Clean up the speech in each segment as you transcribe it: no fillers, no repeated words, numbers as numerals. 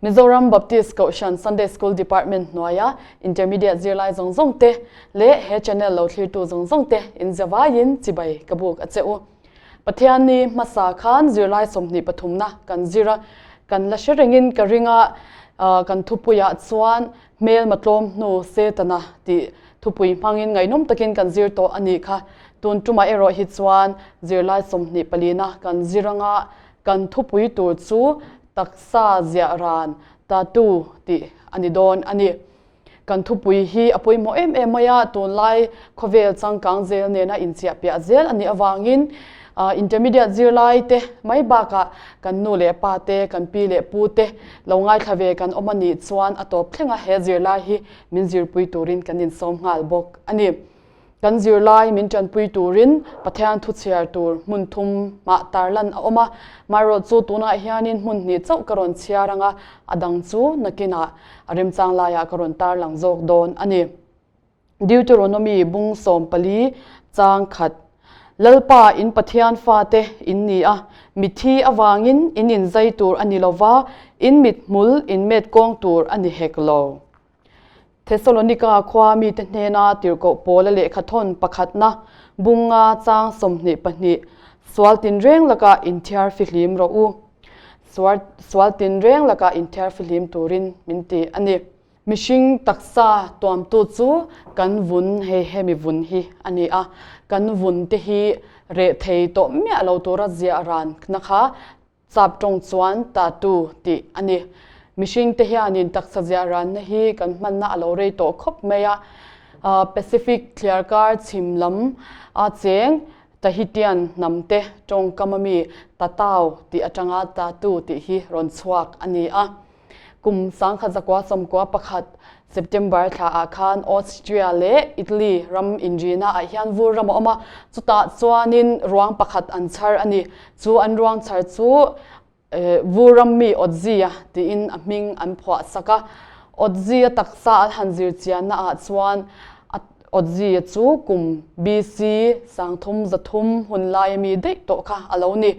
Mizoram Baptist Kohhran Sunday School Department hnuaia Intermediate zirlai zawng zawng te leh he channel lo thlirtu zawng zawng te inzia vaiin chibai ka buk a che u. Pathianni hmasa khan zirlai 23na kan zir a, kan la hre rengin ka ring a, kan thupuiah chuan hmel matlawm hnu Setana tih thupui hmangin ngaihnawm takin kan zir tawh a nih kha. Tun tumah erawh hi chuan zirlai 24na kan zir anga kan thupui tur chu taksa ziah ran tattoo tih a ni dawn a ni. Kan thupui hi a pawimawh em em mai a, tunlai khawvel changkang zel nena inchiah piah zel a nih avangin intermediate zirlai te mai bakah kan nu leh pa te, kan pi leh pu te lo ngaithla ve kan awm a nih chuan a tawp thleng a he zirlai hi min zirpui turin kan insawm nghal bawk a ni. Kan zirlai min tanpui turin Pathian thu chhiar tur hmun thum mah tarlan a awm a, marawh chu tunah hianin hmun hnih chauh ka rawn chhiar ang a, a dang chu nakinah a remchang laiah ka rawn tarlang zawk dawn a ni. Deuteronomy bung 14 chang khat, Lalpa in Pathian fate in ni a, mitthi avangin in inzai tur a ni lova, in mithmul in met kawng tur a ni hek lo. Thesalonika khua mite hnena tirhkoh Paula lehkhathawn pakhatna bunga chang 22, Sual tinreng lakah inthiar fihlim rawh u. Sual sual tinreng lakah inthiar fihlim turin min ti a ni. Mihring taksa tuamtu chu kan vun hei hemi vun hi a ni a, kan vun te hi reh thei tawh miah lo tura ziah ran na kha Sap tawng chuan tattoo tih a ni. Mihring te hianin taksa ziah ranna hi kan hmanna a lo rei tawh khawp mai a. Pacific thliarkar chhim lam a cheng Tahitian hnam te tawngkam ami tatau tih atanga tattoo tih hi rawn chhuak a ni a. Kum 1991 September thla ah khan Austria leh Italy ram inrina ah hian vur ram a awm a, chutah chuanin ruang pakhat an chhar a ni. Chu an ruang chhar chu vur ram mi Otzi-a tiin a hming an phuah sak a. Otzi-a taksa an han zir chianna ah chuan Otzi-a chu kum BC 3300 hun laia mi daih tawh kha a lo ni.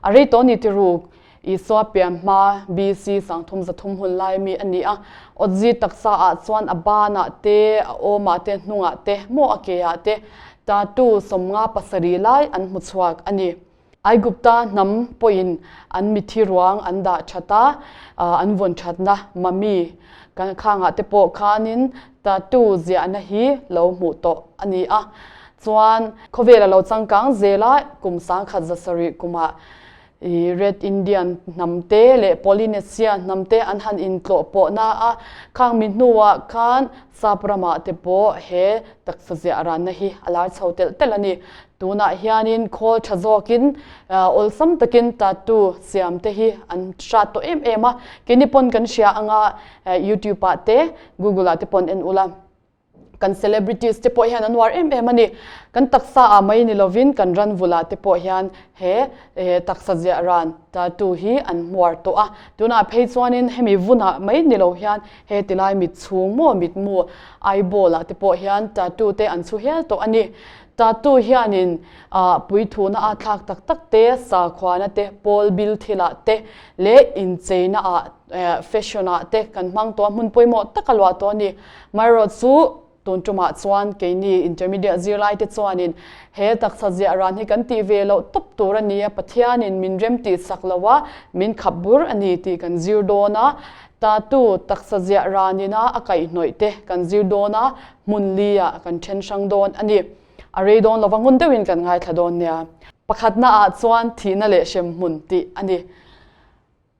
A rei tawh ni tiruk. Isua pian hma BC 3300 hun lai mi a ni a. Otzi taksa ah chuan a banah te, a awmah te, hnungah te, maw a ke ah te tattoo 57 lai an hmu chhuak a ni. Aigupta hnam pawhin an mithi ruang an dah that a, an vawn thatna mummy kan khangah te pawh khanin tattoo ziahna hi lo hmuh tawh a ni a. Chuan khawvel a lo changkang zel a, kum 1700 kumah I Red Indian hnam te leh Polynesia hnam te an han intlawh pawh na a, khang mi hnuah khan Sap ramah te pawh he taksa ziah ranna hi a lar chho telh telh a ni. Tunah hianin khawl tha zawkin awlsam takin tattoo siam te hi an hrat tawh em em a, keini pawn kan hria anga YouTube ah te Google ah te pawn en ula. Kan celebrities te pawh hian an uar em em a ni. Kan taksa ah mai ni lovin kan ran vul ah te pawh hian he taksa ziah ran tattoo hi an hmuar tawh a. Tunah phei chuanin hemi vun ah mai ni lo hian he tilai mit chhung maw mitmu eyeball ah te pawh hian tattoo te an chhu hial tawh a ni. Tattoo hianin puithuna a thlak tak tak te, sakhuana te, pawl bil thil ah te leh incheina ah Fashion ah te kan hmang tawh a, hmun pawimawh tak a luah tawh a ni. Marawh chu tun tumah chuan keini intermediate zirlai te chuanin he taksa ziah ran hi kan tih ve loh tawp tur a ni a, Pathianin min rem tih sak lo a, min khap bur a ni tih kan zir dawn a, tattoo taksa ziah ranin a a kaihhnawih te kan zir dawn a, hmun li ah kan then hrang dawn a ni. A rei dawn lova ngun deuhin kan ngaithla dawn nia. Pakhatna ah chuan thihna leh hremhmun tih a ni.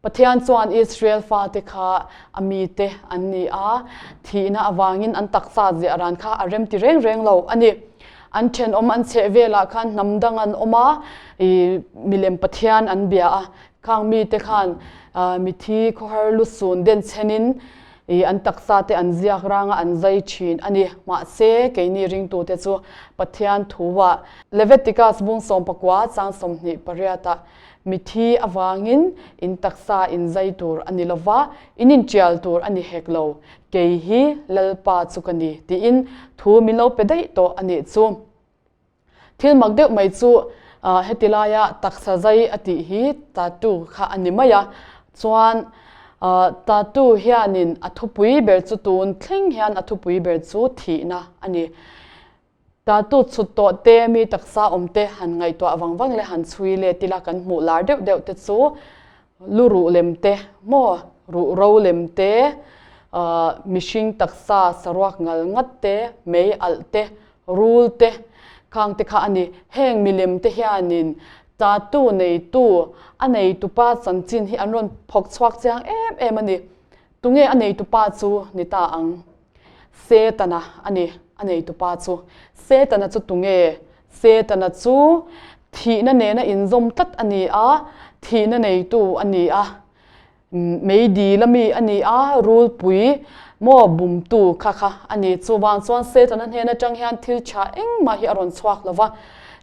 Pathian chuan Israel fate kha a mite an ni a, thihna avangin an taksa ziah ran kha a remti reng reng lo a ni. An thenawm an chheh velah khan hnam dang an awm a, ih milem Pathian an bia a, khang mite khan mithi khawhar lusun denchhenin ih an taksa te an ziak ranga an zai thin a ni. Mahse, keini ringtute chu Pathian thuah Leviticus bung 19 chang 28ah Mithi avangin in taksa in zai tur a ni lo va, in intial tur a ni hek lo, kei hi Lalpa chu ka ni, tiin thu min lo pe daih tawh a nih chu. Thil mak deuh mai chu heti laia taksa zai a tih hi tattoo kha a ni mai a, chuan. Tattoo hianin a thupui ber chu tun thleng hian a thupui ber chu thihna a ni. Tattoo chhut tawh te, mi taksa awm te han ngaihtuah vang vang leh han chhui let ila kan hmuh lar deuh deuh te chu lu ruh lem te maw, ruh ro lem te, mihring taksa saruak ngal ngat te, mei alh te, rul te khang te kha a ni. Heng milem te hianin tattoo neitu, a neitupa chanchin hi an rawn phawk chhuak chiang em em a ni. Tunge a neitupa chu ni ta ang? Setana a ni, a neitupa chu. Setana chu tunge? Setana chu thihna nena inzawm tlat a ni a, thihna neitu a ni a, meidil a mi a ni a, rulpui maw bumtu kha kha a ni. Chuvang chuan Setana hnen atang hian thil tha engmah hi a rawn chhuak lo va,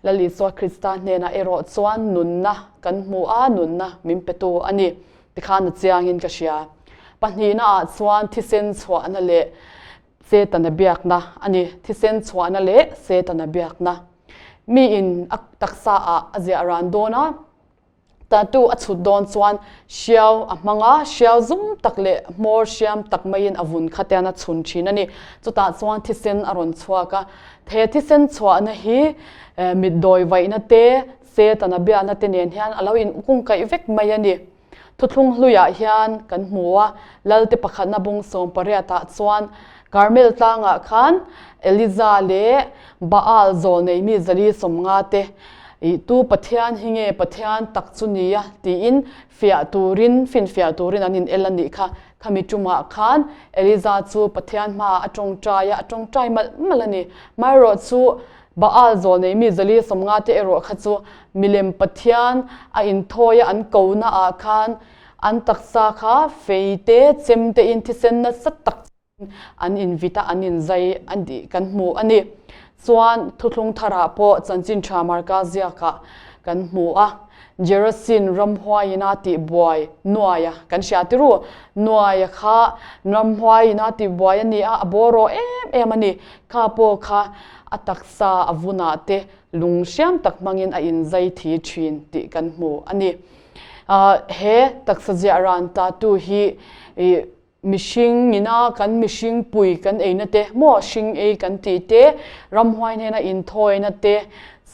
Lal Isua Krista hnenah erawh chuan nunna kan hmu a, nunna min petu a ni. Tikhan a chiangin ka hria. Pahnihnaah chuan thisen chhuahna leh Setana biakna a ni. Thisen chhuahna leh Setana biakna. Miin a taksaah a ziah ran dawn a, tattoo a chhut dawn chuan hriau a hmang a, hriau zum tak leh hmawr hriam tak maiin a vun kha te a chhun thin a ni. Chutah chuan thisen a rawn chhuak a. He thisen chhuahna hi mitdawi vaihna te, Setana biakna te nen hian a lo inkungkaih vek mai a ni. Thuthlung hluiah hian kan hmu a, Lalte pakhatna bung sawmpariatah chuan Karmel tlangah khan Eliza leh Baal zawl neimi zali sawmnga te ih tu Pathian hi nge Pathian tak chu nia tiin fiah turin, finfiah turin an inel a nih kha. Khami tumah khan Eliza chu Pathian hmaah a tawngtai a, a tawngtai malh malh a ni. Maherawh chu Baal zawl neimi zali sawmnga te erawh kha chu milem Pathian a inthawi a an ko na ah khan an taksa kha fei te chem te in thisen nasa tak in an invit a an inzai a tih kan hmu a ni. Chuan thuthlung tharah pawh chanchin tha Marka ziakah kan hmu a, Gerasin ramhuaiin a tihbuai Nuaia kan hria ti ru, Nuaia kha ramhuaiin a tihbuai a ni a, a bawraw em em a ni. Kha pawh kha a taksa a vunah te lung hriam tak hmangin a inzai thi thin tih kan hmu a ni. He taksa ziah ran tattoo hi mihring ina kan mihring pui kan eina te maw hring ei kan tih te, ramhuai hnena inthawina te,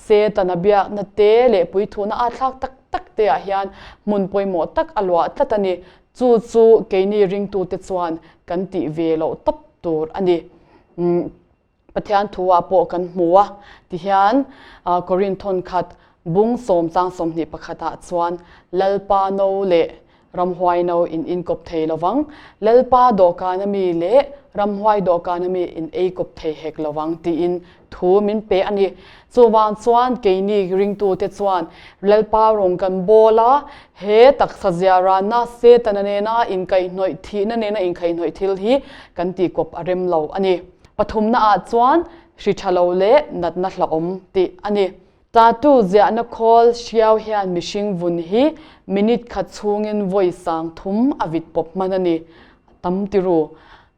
Setana biakna te leh puithuhna a thlak tak tak te ah hian hmun pawimawh tak a luah tlat a ni. Chu chu keini ringtute chuan kan tih ve loh tawp tur a ni. Pathian thu-ah pawh kan hmu a, tihian Korinthon khat bung sawm chang 21 ah chuan Lalpa no leh ramhuai no in inkawp thei lovang, Lalpa dawhkan ami leh ramhuai dawhkan ami in ei kawp thei hek lovang tiin thu min pe a ni. Chuvang chuan keini ringtute chuan Lalpa rawng kan bawl a, he taksa zia ranna Setana nena inkaihhnawih thihna nena inkhaihhnawih thil hi kan tihkawp a rem lo a ni. Pathumna ah chuan hri tha lo leh natna hlauhawm tih a ni. Tattoo ziahna khawl hriau hian mihring vun hi minute khat chhungin vawi sang thum a vit pawp hman a ni. Tam ti ru.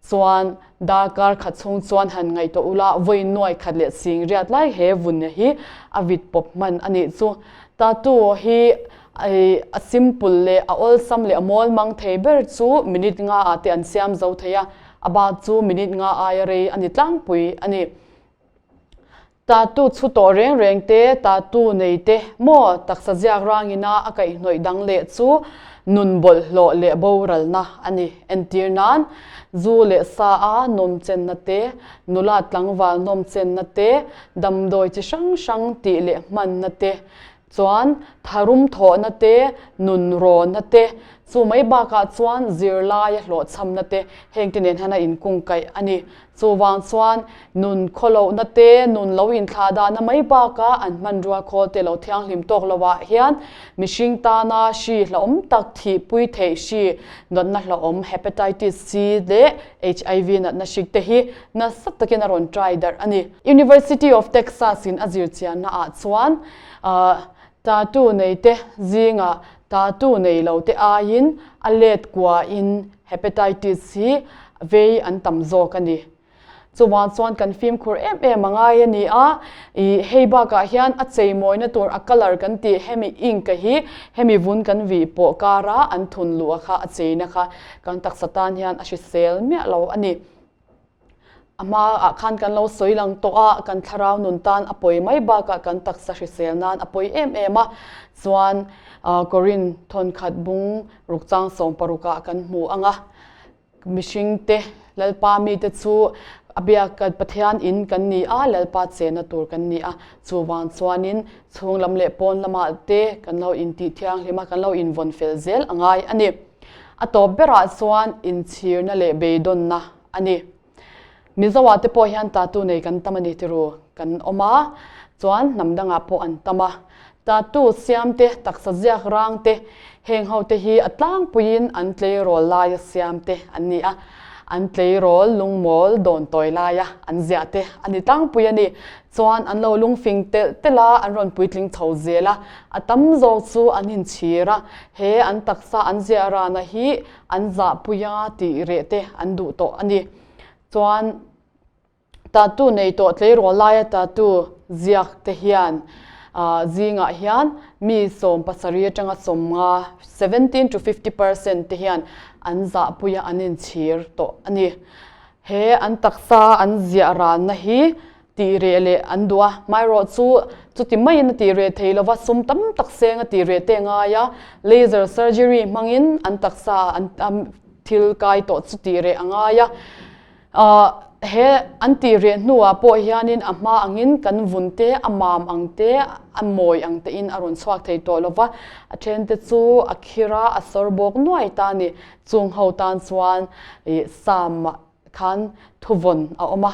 Chuan darkar khat chhung chuan han ngaihtuah ula vawi nuai khat leh sing riat lai he vun hi a vit pawp hman a nih chu. Tattoo hi a simple leh a awlsam leh a mawl mang thei ber chu minute nga ah te an siam zo thei a. A bak chu minute nga aia rei a ni tlangpui a ni. Tattoo chhu tawh reng reng te, tattoo nei te maw taksa ziak rangina a kaihhnawih dang leh chu nun bawlhhlawh leh boralna a ni. Entir nan, zu leh sa a nawmchenna te, nula tlangval nawmchenna te, damdawi chi hrang hrang tih leh hmanna te, Chuan tharum thawhna te, nun rawnna te, chu mai bakah chuan zirlaia hlawhchhamna te hengte nen hian a inkungkaih a ni. Chuvang chuan nun khawlohna te, nun lo inthlahdahna mai bakah an hmanrua khawl te lo thianghlim tawk loah hian mihring tana hri hlauhawm tak thihpui theih hri natna hlauhawm Hepatitis C leh HIV natna hrik te hi nasa takin a rawn try darh a ni. University of Texas in a zirchianna ah chuan Tattoo nei te zingah tattoo nei lo te aiin a let kuain hepatitis hi vei an tam zawk a ni. Chuvang chuan kan fimkhur em em a ngai a ni a, ih hei bakah hian a cheimawina tur a colour kan tih hemi ink a hi hemi vun kan vih pawh kara an thun luh a kha a cheina kha kan taksa tan hian a hrisel miah lo a ni. A hmaah khan kan lo sawi lang tawh a, kan thlarau nun tan a pawi mai bakah kan taksa hrisel nan a pawi em em a, chuan Korin thawnkhat bung rukchang sawmparukah kan hmu ang a. Mihringte, Lalpa mite chu a biak Pathian in kan ni a, Lalpa chena tur kan ni a. Chuvang chuanin chhung lam leh pawn lamah te kan lo intih thianghlim a, kan lo invawn fel zel a ngai a ni. A tawp berah chuan inchhirna leh beidawnna a ni. Mizoah te pawh hian tattoo nei kan tam a ni tiru kan awm a, chuan hnam dangah pawh an tam a. Tattoo siam te, taksa ziak rang te, heng ho te hi a tlangpuiin an tleirawl laia siam te an ni a, an tleirawl lungmawl dawn tawi laia an ziah te a ni tlangpui a ni. Chuan an lo lungfing telh telh a, an rawn puitling chho zel a, a tam zawk chu an inchhir a, he an taksa an ziah rana hi an zahpui a tih reh te an duh tawh a ni. Chuan tattoo nei tawh tleirawl laia tattoo ziak te hian zingah hian mi 70 atanga 50, 17 to 50 percent te hian an zahpui a an inchhir tawh a ni. He an taksa an ziah ranna hi Tih reh leh an duh a, hmaerawh chu chuti maiin a tih reh thei lova, sum tam tak seng a tih reh te a ngai a, laser surgery hmangin an taksa an thil kai tawh chu tih reh a ngai a. He an tih reh hnuah pawh hianin a hma angin kan vun te, a mam ang te, a mawi ang tein a rawn chhuak thei tawh lova, a then te chu a khir a, a sawr bawk nuai ta a ni. Chung ho tan chuan ih sam khan thuvawn a awm a,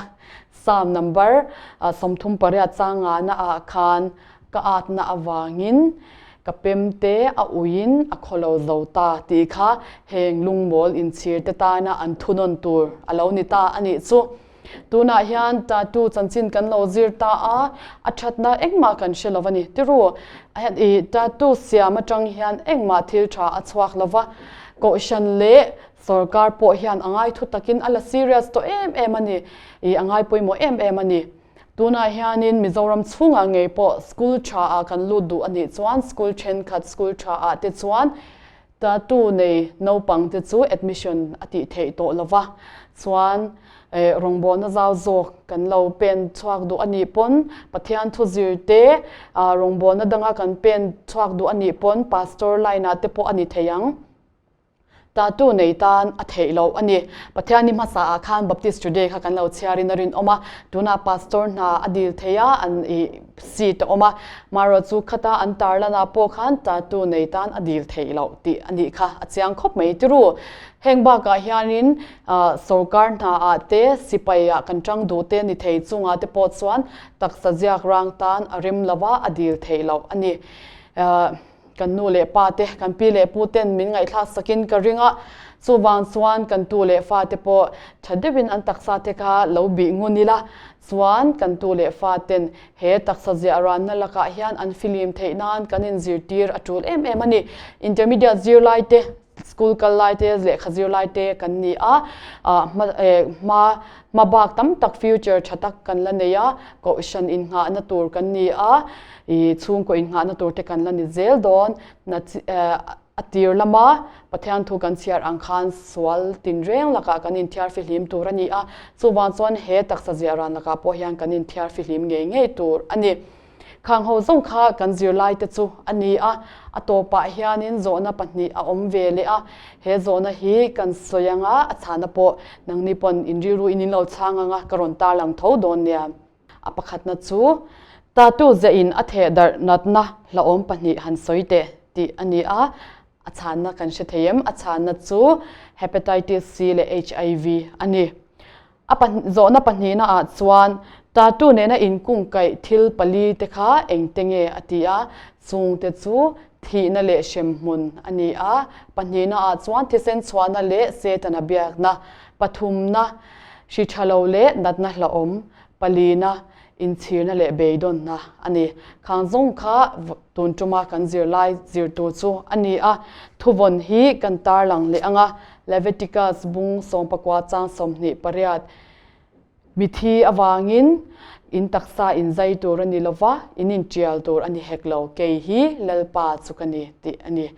Psalm number 38 changana ah khan ka atna avangin ka pemte a uiin a khawlo zo ta tih kha heng lungmawl inchhir te tana an thunawn tur a lo ni ta a nih chu. Tunah hian tattoo chanchin kan lo zir ta a, a thatna engmah kan hre lo a ni. Tiru, i tattoo siam atang hian engmah thil tha a chhuak lo va, kohhran leh Sorkar pawh hian a ngai thu takin a la serious tawh em em a ni, ih a ngai pawimawh em em a ni. Tunah hianin Mizoram chhungah ngei pawh school tha ah kan lut duh a nih chuan school thenkhat school tha ah te chuan tattoo nei naupang te chu admission a tih theih tawh lo va, chuan eh rawngbawlna zau zawk kan lo pen chhuak duh a nih pawn Pathian thu zir te ah rawngbawlna danga kan pen chhuak duh a nih pawn pastor line ah te pawh a ni thei ang. Tattoo nei tan a theih loh a ni. Pathianni hmasa ah khan Baptist Today kha kan lo chhiarin a rinawm a, tunah Pastor hna a dil thei a, an ih seat a awm a, marawh chu khata an tarlan ah pawh khan tattoo nei tan a dil theih loh tih a nih kha a chiang khawp mai tiru. Heng bakah hianin sorkar hna ah te sipai ah kan tang duh te ni thei chungah te pawh chuan taksa ziak rang tan a rem lo a, a dil theih loh a ni. Kan nu leh pa te, kan pi leh pu ten min ngaihthlak sakin ka ring a, chuvang chuan kan tu leh fa te pawh tha deuhin an taksa te kha lo bih ngun ila, chuan kan tu leh fa ten he taksa ziah ranna lakah hian an filim theih nan kan inzirtir a tul em em a ni. Intermediate zirlai te, School kal lai te, lehkha zir lai te kan ni a, hma hma bak tam tak future tha tak kan la nei a, kohhran innghahna tur kan ni a, ih chhungkaw innghahna tur te kan la ni zel dawn. A tir lama Pathian thu kan chhiar ang khan sual tinreng lakah kan inthiar fihlim tur a ni a, chuvang chuan he taksa ziah ran lakah pawh hian kan inthiar fihlim ngei ngei tur a ni. Khang ho zawng kha kan zirlaite chu a ni a, a tawpah hianin zawhna pahnih a awm ve leh a, he zawhna hi kan sawi anga a chhana pawh nangni pawn in rilru in in lo chhang anga ka rawn tarlang tho dawn nia. A pakhatna chu tattoo ziahin a theh darh natna hlauhawm pahnih han sawi teh tih a ni a, a chhanna kan hre thei em? A chhanna chu Hepatitis C leh HIV a ni. A zawhna pahnihna ah chuan tattoo nena inkungkaih thil pali te kha engte nge a ti a, chungte chu thihna leh hremhmun a ni a, pahnihna ah chuan thisen chhuahna leh Setana biakna, pathumna hri tha lo leh natna hlauhawm, palina inchhirna leh beidawnna a ni. Khang zawng kha tun tuma kan zirlai zirtu chu a ni a, thuvawn hi kan tarlang leh ang a, Leviticus bung 19 chang 28. Mithi avangin in taksa in zai tur a ni lo va, in intial tur a ni hek lo, kei hi Lalpa chu ka ni, tih a ni.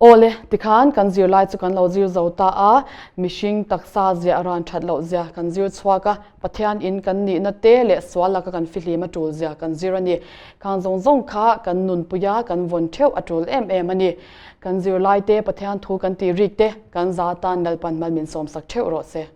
Aw le, tikhan kan zirlai chu kan lo zir zo ta a, mihring taksa ziah ran that loh zia kan zir chhuak a, Pathian in kan nihna te leh sual laka kan fihlim a tul zia kan zir a ni. Khang zawng zawng kha kan nunpui a, kan vawn theuh a tul em em a ni. Kan zirlai te, Pathian thu kan tih rik te, kan za tan Lalpan mal min sawmsak theuh rawh se.